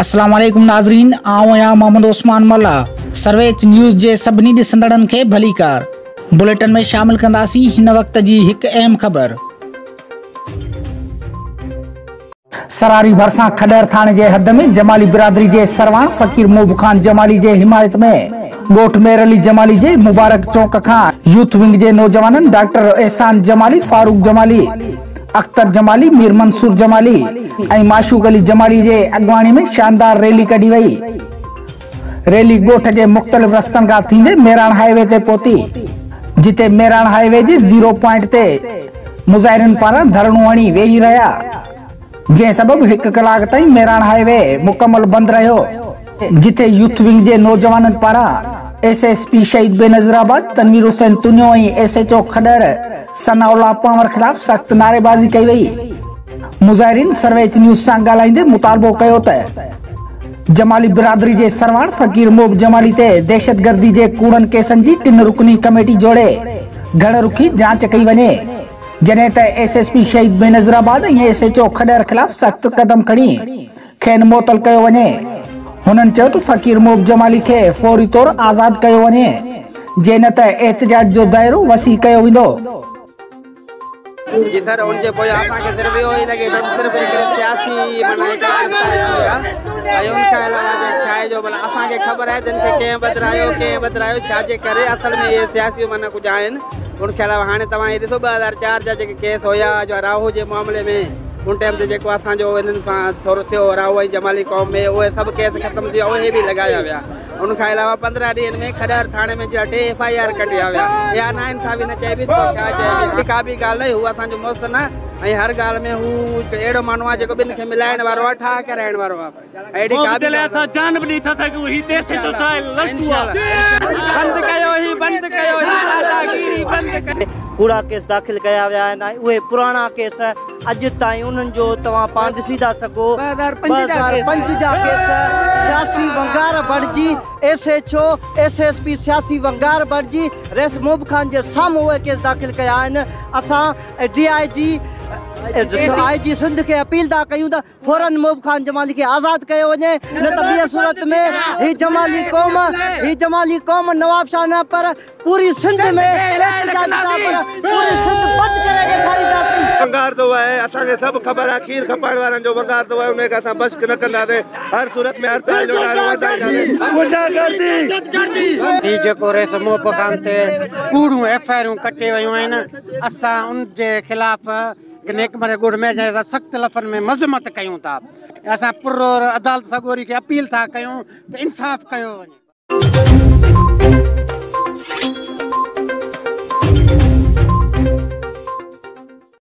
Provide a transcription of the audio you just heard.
अस्सलाम वालेकुम नाज़रीन, आऊं आहियां मोहम्मद उस्मान मल्ला। सर्वेच न्यूज़ जे सभिनी ॾिसंदड़नि खे भलीकार। बुलेटिन में शामिल कंदासीं हिन वक़्त जी हिकु अहम ख़बर। सरारी भरिसां खडर थाणे जे हद में जमाली बिरादरी जे सरवाण फ़कीर मोब खान जमाली जे हिमायत में ॻोठ मेर अली जमाली जे मुबारक चौक खां यूथ विंग जे नौजवाननि डॉक्टर एहसान जमाली, फारूक जमाली, अख्तर जमाली, मीर मंसूर जमाली ऐं माशूक अली जमाली जे अॻुवाणी में शानदार रैली कढी वई। रैली ॻोठ जे मुख़्तलिफ़ रस्तनि खां थींदे मेराण हाईवे ते पहुती, जिते मेराण हाईवे जे 0 पॉइंट ते मुज़ाहिरनि पारां धरणो हणी वेही रहिया, जंहिं सबबु 1 कलाक ताईं मेराण हाईवे मुकमल बंदि रहियो। जिते यूथ विंग जे नौजवाननि पारां SSP शहीद बेनज़ीराबाद तनवीर हुसैन तुनियो ऐं SHO Khadar Sanaullah Panhwar ख़िलाफ़ सख़्त नारेबाज़ी कई वई। मुज़ाहिरीन सर्वेच न्यूज़ सां ॻाल्हाईंदे मुतालबो कयो त जमाली बिरादरी जे सरवाण फ़कीर मोब जमाली ते दहशतगर्दी जे कूड़नि केसनि जी 3 रुकनी कमेटी जोड़े घण रुखी जांच कई वञे, जॾहिं त SSP शहीद बेनज़ीराबाद ऐं SHO Khadar ख़िलाफ़ सख़्त कदम खणी खेनि मुअतल कयो वञे। हुननि चयो त फ़कीर मोब जमाली खे फौरी तौर आज़ाद कयो वञे, जे न त एहतजाज जो दायरो वसी कयो वेंदो। जी सर, उनजे पोइ असांखे सिर्फ़ु इहो ई लॻे थो त सिर्फ़ु हिकिड़ी सियासी माना हिकिड़ी गिरफ़्तारी ऐं उनखां अलावा छा आहे जो माना असांखे ख़बर आहे त हिनखे कंहिं बदिरायो छाजे करे असल में इहे सियासी माना कुझु आहिनि। उनखे अलावा हाणे तव्हां ॾिसो 2004 जा जेके केस हुया जो राहू जे मामले में उन टाइम ते जेको असांजो हिननि सां थोरो थियो राहू ऐं जमाली क़ौम में, उहे सभु केस ख़तमु थी विया, उहे बि लॻाया विया। उनखां अलावा 15 ॾींहंनि में खडर थाणे में 3 FIR कढिया विया। इहा ना इंसाफ़ी न चइबी त छा चइबी, का बि ॻाल्हि न, हू असांजो मोहसिन आहे ऐं हर ॻाल्हि में हू अहिड़ो माण्हू आहे जेको ॿिनि खे मिलाइण वारो आहे, ठाह कराइण वारो आहे। अहिड़ी का बि असां जान बि ॾेई था सघूं, ही देश जो छा लड़कू आहे। बंदि कयो, ही बंदि कयो, ही दादागिरी बंदि कयो। कूड़ा केस दाख़िल कया विया आहिनि ऐं उहे पुराणा केस अॼु ताईं उन्हनि जो तव्हां पाण ॾिसी था सघो। 2005 जा केस सियासी वंगार बणिजी SHO SSP सियासी वंगार बणिजी रेस मोब खान जे साम्हूं उहे केस दाख़िल कया आहिनि। असां DIG IG Sindh खे अपील था कयूं त फ़ौरन मोब खान जमाली खे आज़ाद कयो वञे, न त ॿिए सूरत में ही जमाली क़ौम नवाबशाह न पर पूरी सिंध में एहतजाज था, पर पूरी सिंध बंदि करे ॾेखारींदासीं। वंगार थो आहे, असांखे सभु ख़बर आहे, खीर खपाइण वारनि जो वंगार थो आहे, उनखे असां बस न कंदासीं। हर सूरत में हड़ताल जो नारो वधाईंदासीं। ही जेको रेस मोब खान ते कूड़ूं FIR कटे वयूं आहिनि, असां उन जे ख़िलाफ़ नेक मरे ॻोठ में असां सख़्तु लफ़्ज़नि में मज़मत कयूं था। असां पुरो अदालत सगोरी खे अपील था कयूं त इंसाफ़ कयो वञे।